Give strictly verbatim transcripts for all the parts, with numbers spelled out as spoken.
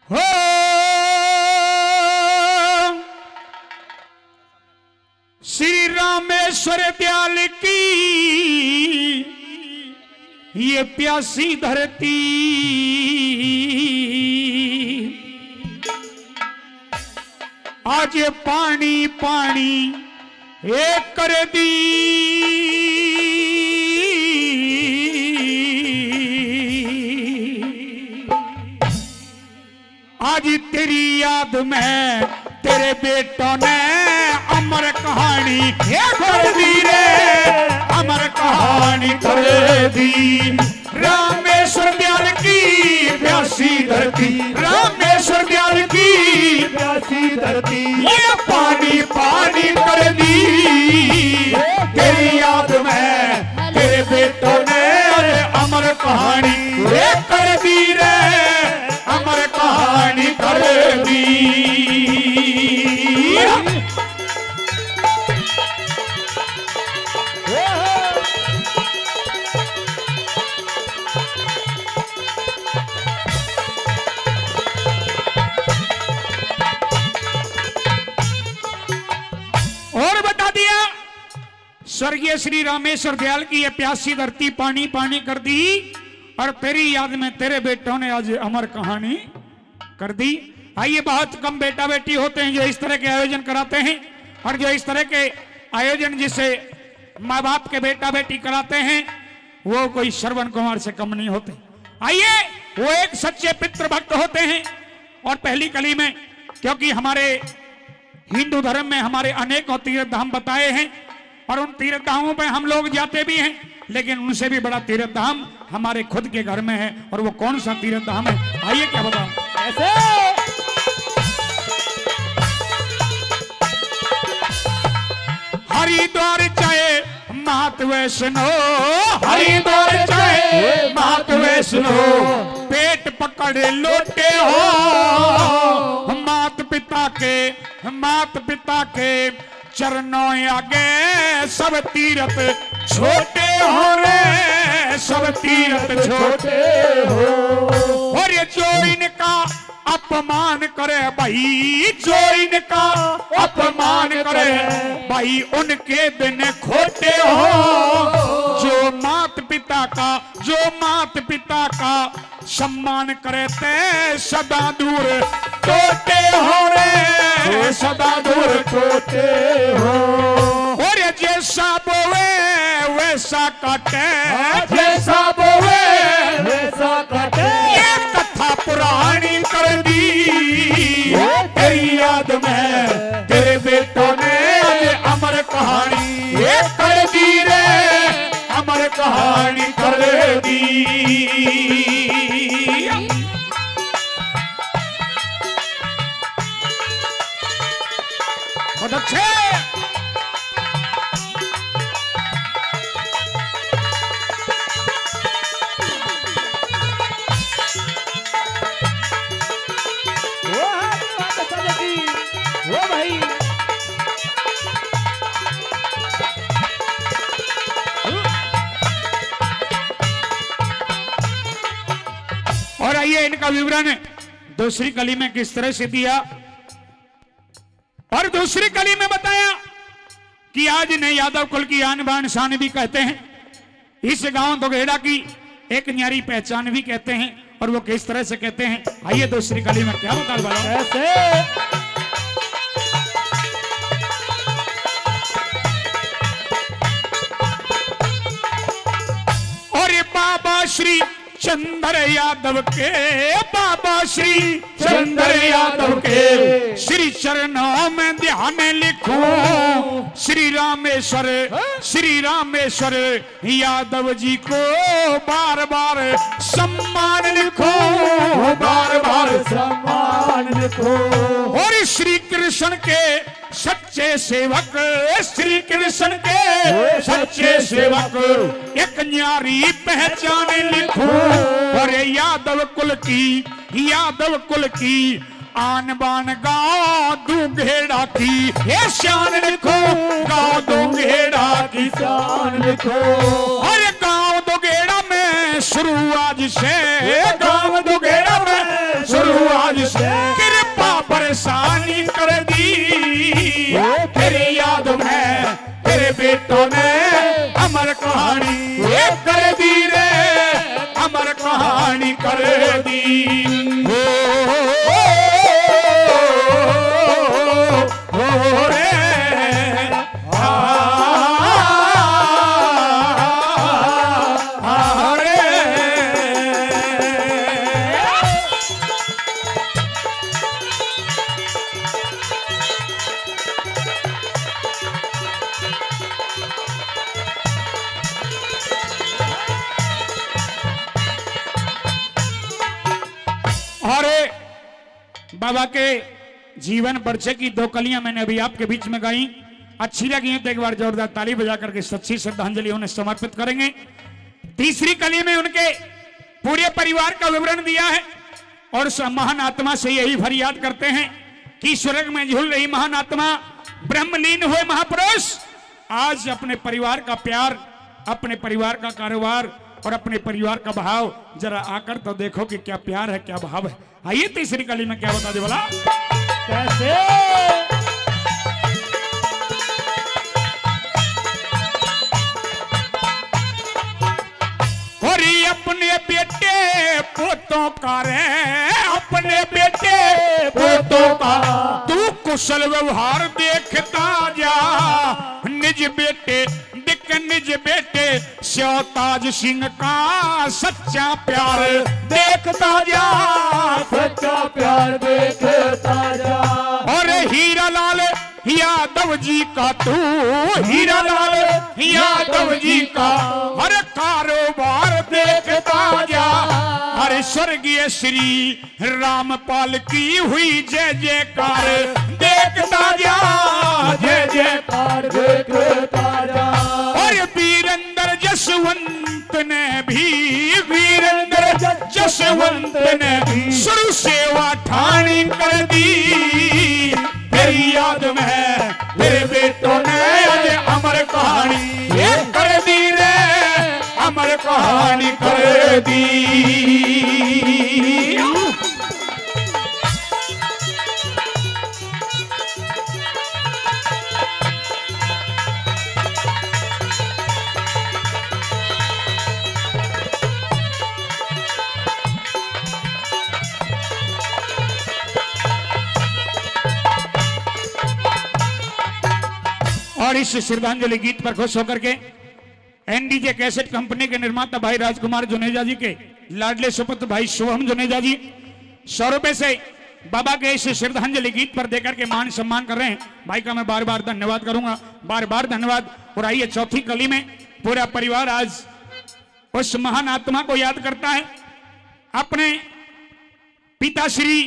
हो श्री रामेश्वर दयाल की ये प्यासी धरती, आज पानी पानी ए कर दी। आज तेरी याद में तेरे बेटों ने अमर कहानी ये कर दी रे, अमर कहानी कर दी। रामेश्वर दयाल की प्यासी धरती, रामेश्वर दयाल की प्यासी धरती, ये पानी पानी कर दी। तेरी याद में तेरे बेटों ने अरे अमर कहानी ये कर दी रे, अमर कहानी कर दी। और बता दिया, स्वर्गीय श्री रामेश्वर दयाल की ये प्यासी धरती पानी पानी कर दी, और तेरी याद में तेरे बेटों ने आज अमर कहानी कर दी। आइए, बहुत कम बेटा बेटी होते हैं जो इस तरह के आयोजन कराते हैं, और जो इस तरह के आयोजन जिसे माँ बाप के बेटा बेटी कराते हैं, वो कोई श्रवण कुमार से कम नहीं होते। आइए, वो एक सच्चे पितृभक्त होते हैं। और पहली कली में, क्योंकि हमारे हिंदू धर्म में हमारे अनेकों तीर्थ धाम बताए हैं, और उन तीर्थ धामों पे हम लोग जाते भी हैं, लेकिन उनसे भी बड़ा तीर्थ धाम हमारे खुद के घर में है। और वो कौन सा तीर्थ धाम है, आइए, क्या बताऊं। ऐसे हरिद्वार चाहे मात वैष्णो, हरिद्वार चाहे मात वैष्णो, पेट पकड़ लोटे हो। मात पिता के, मात पिता के चरणों आगे सब तीर्थ छोटे हो रे, सब तीर्थ छोटे हो। और ये जो इनका अपमान करे भाई, जो इनका अपमान करे भाई, उनके दिन खोटे हो। जो मात पिता का, जो मात पिता का सम्मान करे ते सदा दूर टोटे हो रे, सदा दूर टोटे हो। और जैसा बोवे वैसा काटे, हाँ, जैसा बोवे वैसा काटे। ये कथा पुरानी कर दी, तेरी याद में तेरे बेटों ने आज अमर कहानी ये कर दी रे, अमर कहानी कर दी। बहुत अच्छे। वो हाथ, वो हाथ, अच्छा लगी। वो भाई। और आइए, इनका विवरण दूसरी कली में किस तरह से दिया। और दूसरी कली में बताया कि आज इन्हें यादव कुल की आन बान शान भी कहते हैं, इस गांव दोगेड़ा की एक न्यारी पहचान भी कहते हैं। और वो किस तरह से कहते हैं, आइए दूसरी कली में क्या बता वाला। कैसे? और ये बाबा श्री चंद्र यादव के, बाबा श्री चंद्र यादव के श्री चरणों में ध्यान लिखूं। श्री रामेश्वर, श्री रामेश्वर यादव जी को बार बार सम्मान लिखूं, बार बार सम्मान लिखूं। और श्री कृष्ण के सच्चे सेवक, श्री कृष्ण के सच्चे सेवक, एक न्यारी पहचान लिखूं। और यादव कुल की, यादव कुल की आन बान गांव दोगेड़ा की, ये शान लिखूं, गांव दोगेड़ा की शान लिखूं। अरे गांव दोगेड़ा में शुरू आज से, गांव दोगेड़ा में शुरू आज से कृपा बरसानी कर दी। तेरी याद में तेरे बेटों ने अमर कहानी ये कर दी रे, अमर कहानी कर दी। हो, हो, हो, हो रे। और बाबा के जीवन परिचय की दो कलियां मैंने अभी आपके बीच में गाई, अच्छी लगी तो एक बार जोरदार ताली बजा करके सच्ची श्रद्धांजलि उन्हें समर्पित करेंगे। तीसरी कली में उनके पूरे परिवार का विवरण दिया है और उस महान आत्मा से यही फरियाद करते हैं कि स्वर्ग में झूल रही महान आत्मा, ब्रह्मलीन हुए महापुरुष, आज अपने परिवार का प्यार, अपने परिवार का कारोबार और अपने परिवार का भाव जरा आकर तो देखो कि क्या प्यार है, क्या भाव है। आइए, तीसरी कली में क्या बता दे भला? कैसे? और ये अपने बेटे पोतों का रे, अपने बेटे पोतों का तू कुशल व्यवहार देखता जा। निज बेटे दिक निज बेटे स्यो ताज सिंह का सच्चा प्यार देखता जा। सच्चा प्यार देखता जा। और हीरा लाल यादव जी का तू, हीरा लाल यादव जी का हर कारोबार देखता जा। हर स्वर्गीय श्री रामपाल की हुई जय जयकार देखता जा, जय जयकार देखता जा। और वीरेंद्र जसवंत ने भी, वीरेंद्र जसवंत ने भी शुरू सेवा ठाणी कर दी। तेरी याद में तेरे बेटों ने आज अमर कहानी ये कर दी रे, अमर कहानी कर दी। और इस श्रद्धांजलि गीत पर खुश होकर के एनडीजे कैसेट कंपनी के निर्माता भाई राजकुमार जुनेजा जी के लाडले सुपुत्र भाई शुभम जुनेजा जी सौ रुपए से बाबा के इस श्रद्धांजलि गीत पर देकर के मान सम्मान कर रहे हैं। भाई का मैं बार बार धन्यवाद करूंगा, बार बार धन्यवाद। और आइए, चौथी कली में पूरा परिवार आज उस महान आत्मा को याद करता है, अपने पिताश्री,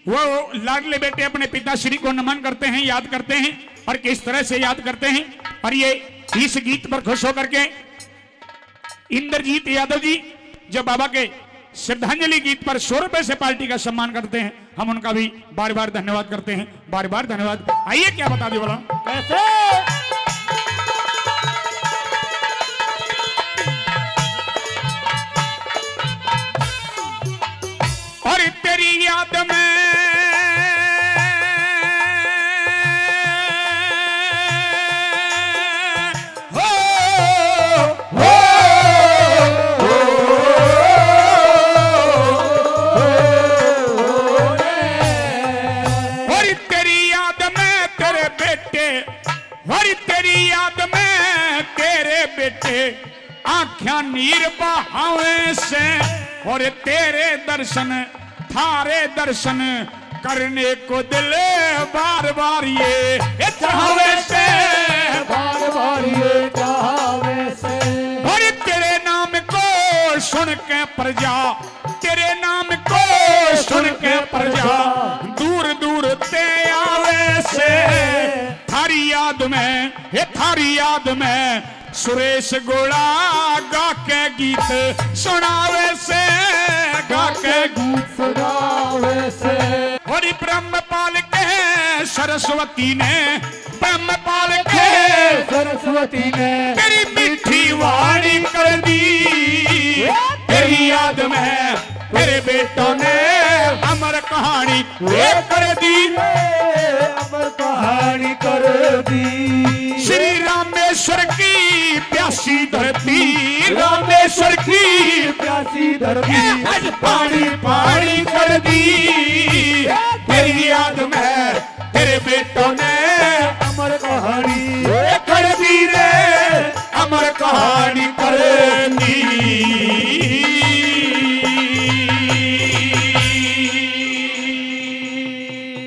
वो लाडले बेटे अपने पिताश्री को नमन करते हैं, याद करते हैं और किस तरह से याद करते हैं। और ये इस गीत पर खुश होकर के इंद्रजीत यादव जी, जो बाबा के श्रद्धांजलि गीत पर सौ रुपए से पार्टी का सम्मान करते हैं, हम उनका भी बार बार धन्यवाद करते हैं, बार बार धन्यवाद। आइए, क्या बता दे भला? कैसे? और तेरी याद में हो, हो, हो, और तेरी याद में तेरे बेटे, और तेरी याद में तेरे बेटे, आँख्यां नीर बहावे से, और तेरे दर्शन, थारे दर्शन करने को दिल बार बार ये, ये चाहवे से, बार बार ये चाहवे से। और तेरे नाम को सुन के प्रजा, तेरे नाम को सुन के प्रजा दूर दूर ते आवे से। थारी याद में, हे थारी याद में सुरेश गोला गा के गीत सुनावे से, गा के गीत सुनावे से। और ब्रह्मपाल के सरस्वती ने, ब्रह्मपाल के सरस्वती ने तेरी मीठी वाणी कर दी। तेरी याद में तेरे बेटों ने हम कहानी वे कर दी, अमर कहानी कर दी। श्री रामेश्वर की प्यासी धरती, रामेश्वर की प्यासी धरती, आज पानी पानी कर दी। तेरी याद में तेरे बेटों ने अमर कहानी वे कर दी रे, अमर कहानी